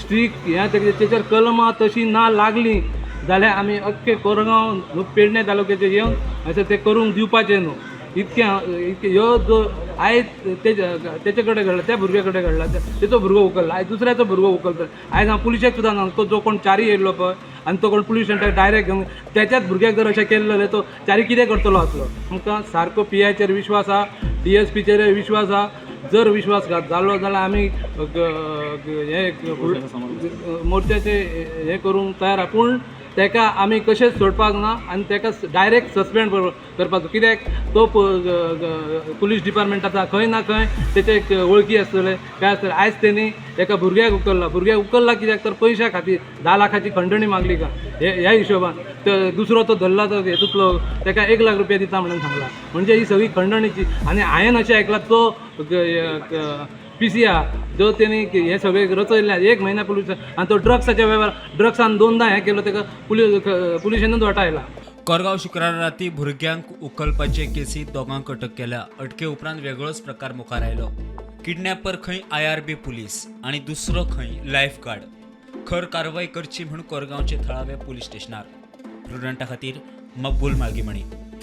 Streak हें तेचेर कलमां तशीं ना लागलीं जाल्यार आमी अख्खे कोरगांव न्हू पेडणे तालुक्याचेर येवन अशें तें करूंक दिवपाचें न्हू. इतकें इतकें ह्यो जो आयज तेचे कडेन घडला, त्या भुरग्या कडेन घडला, तेचो भुरगो उखल्ला, आयज दुसऱ्याचो भुरगो उखलतलो. आयज हांव पुलिशेक सुद्दां सांगता, तो जो कोण च्यारी येयल्लो पळय आनी तो कोण पुलीस स्टेशनाक डायरेक्ट घेवन तेच्याच भुरग्याक जर अशें केल्लें जाल्यार तो च्यारी कितें करतलो आसलो. आमकां सारको पीआयचेर विश्वास आहा, डीएसपीचेर विश्वास आहा. जर विश्वासघात जालो जाल्यार आमी हे मोर्चाचे हें करूंक तयार आहा, पूण तेका आमी कशेंच सोडपाक ना आनी तेका डायरेक्ट सस्पेंड करपाचो. कित्याक तो पुलीस डिपार्टमेंटाचा खंय ना खंय तेचे एक वळखी आसतले, काय आसतले. आयज तेणी एका भुरग्याक उखल्ला, भुरग्याक उखल्ला कित्याक तर पयशा खातीर 10 लाखाची खंडणी मागली का हे ह्या हिशोबान. तर दुसरो तो धरला तो हेतूंतलो तेका 1 लाख रुपया दिता म्हणून सांगला. म्हणजे ही सगळी खंडणीची. आनी हांवें अशें आयकलां तो पी सी आहा जो तेणी हें सगळें रचयल्लें 1 म्हयन्या पुलीस आनी तो ड्रग्साच्या वेव्हार ड्रग्सान 2दा हें केलो, तेका पुलिशेनूच वाटायला. कोरगांव शुक्रारा राती भुरग्यांक उखलपाचे केसीत दोगांक अटक केल्या. अटके उपरांत वेगळोच प्रकार मुखार आयलो. किडनॅपर खंय आयआरबी पुलीस आनी दुसरो खंय लायफ गार्ड. खर कारवाय करची म्हूण कोरगांवचे थळावे पुलीस स्टेशनार. प्रुडंटा खातीर मकबूल मालगीमणी.